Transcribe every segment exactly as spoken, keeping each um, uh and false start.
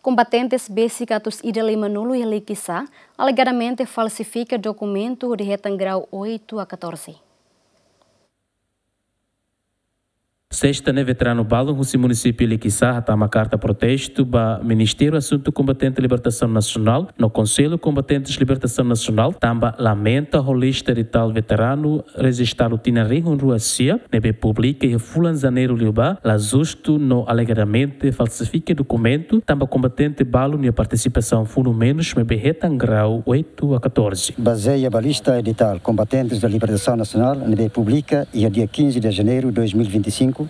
Kombatentes besik atus ida limanulu iha Likisá alegadamente falsifika dokumentu hodi hetan grau oito a catorze. Sesta ne'e veteranu balun husi munisípiu Likisá hatama karta protestu ba Ministériu Asuntu Kombatente Libertasaun Nasionál no Konsellu Kombatentes Libertasaun Nasionál tanba lamenta ho lista editál veteranu rejistadu tinan rihun rua sia ne'ebé publika iha fulan Janeiru liubá la justu no alegadamente falsifika dokumentu tanba kombatente balun nia partisipasaun funu menus maibé hetan grau oito a catorze. Bazeia ba lista editál Combatentes da Libertação Nacional ne'ebé publika iha dia quinze de janeiro de dois mil e vinte e cinco,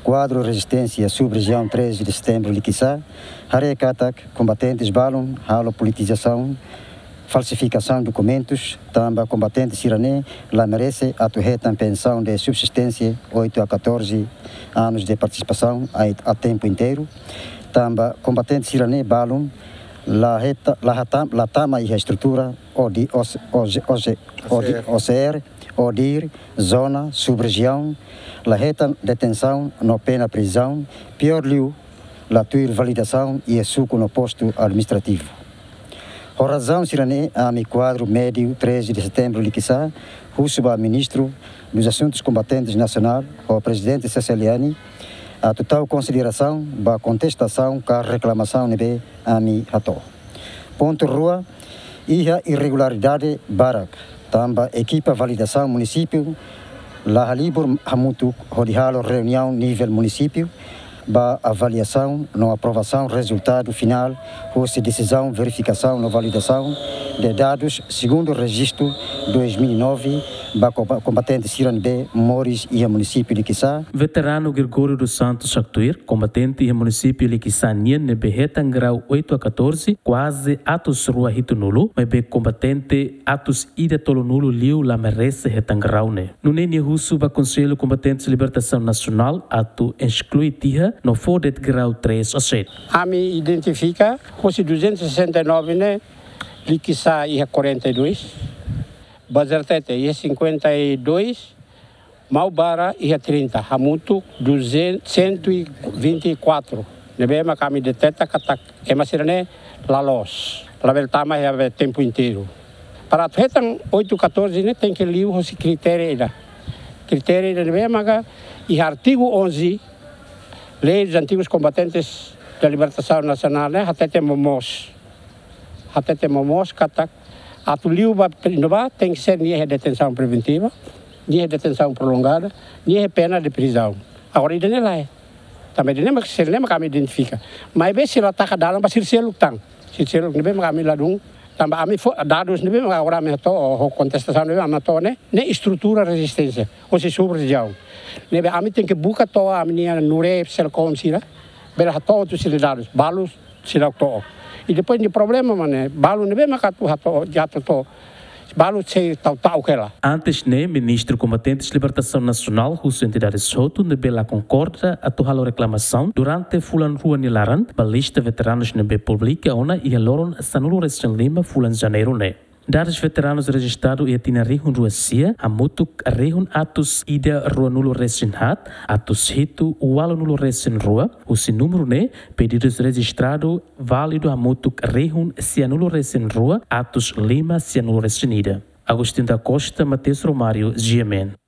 kuadru rezisténsia sub-rejiaun treze de setembro Likisá, haree katak kombatentes balun halo politizasaun, falsifikasaun dokumentus, tanba kombatente sira-ne'e la merese atu hetan pensaun de subsisténsia oito a catorze anos de participação a, a tempo inteiro, tanba kombatente sira-ne'e balun la heta, la hatam, la tama iha estrutura ODI, OC, OC, OC, ODI, OCR, ODIR, zona, sub-rejiaun, la hetan detensaun no pena prizaun, piór liu, la tuir validasaun iha suku no postu administrativu. Ho razaun sira-ne'e, ami kuadru médiu treze de setembro Likisá husu ba Ministru dos Asuntus Kombatentes Nasionál ho Prezidente C C L N atu tau konsiderasaun ba kontestasaun ka reklamasaun ne'ebé ami hato'o. Pontu rua, iha irregularidade barak, tanba ekipa validasaun munisípiu la halibur hamutuk hodi halo reuniaun nivel munisípiu ba avaliasaun no aprovasaun rezultadu finál husi desizaun verifikasaun no validasaun de dadus segundu rejistu dois mil e nove ba komba-, kombatente sira ne'ebé moris iha munisípiu Likisá. Veteranu Gregório dos Santos haktuir, kombatente iha munisípiu Likisá nian ne'ebé hetan grau oito a catorze, kuaze atus rua hitunulu, maibé kombatente atus ida tolunulu liu la merese hetan grau ne'e. Nune'e nia husu ba Konsellu Kombatentes Libertasaun Nasionál atu esklui tiha no fó de'it grau três a sete. Ami identifika, husi duzentos e sessenta e nove ne'e, Likisá iha quarenta e dois, Bazartete iha cinquenta e dois, Maubara iha trinta, hamutuk duzentos, cento e vinte e quatro. Ne'ebé mak ami deteta katak ema sira-ne'e la loos, labele tama iha be tempu inteiru. Para atu hetan oito catorze ne'e tenke liu hosi kritéria ida. Kritéria ida ne'ebé maka iha artigu onze, Lei dos Antigos Combatentes da Libertação Nacional ne'e hatete momoos. Hatete momoos katak atu liu ba pri-, no ba tenke ser nia iha detensaun preventiva, nia iha detensaun prolongada, nia iha pena de prizaun. Agora ida-ne'e lae. Tanba ida-ne'e mak, sira-ne'e mak ami identifika. Maibé sira la taka dalan ba sira seluk tan. Sira seluk ne'ebé mak ami ladún. Tanba ami fó dadus ne'ebé mak agora ami hato'o, ho kontestasaun ne'ebé ami hato'o ne'e, ne'e estrutura rezisténsia, hosi sub-rejiaun. Ne'ebé ami tenke buka to'o ami-nia NURE, Selcom sira, bele hato'o atu sira dadus, balu seidauk to'o. I depois nia problema mak ne'e, balu ne'ebé mak atu hato'o, jatu to'o, balu sei ta'uk-ta'uk hela. Antes ne'e, Ministru Kombatentes Libertasaun Nasionál husu entidades hotu ne'ebé la konkorda atu halo reklamasaun durante fulan rua nia laran ba lista veteranus ne'ebé publika ona iha loron sanulu-resin-lima fulan Janeiru ne'e. Dadus veteranus rejistadu iha tinan rihun rua sia, hamutuk rihun atus ida ruanulu resin haat, atus hitu ualunulu resin rua, husi númeru ne'e, pedidus rejistradu válidu hamutuk rihun sianulu resin rua, atus lima sianulu resin ida. Agostinho da Costa, Mateus Romário, G M N.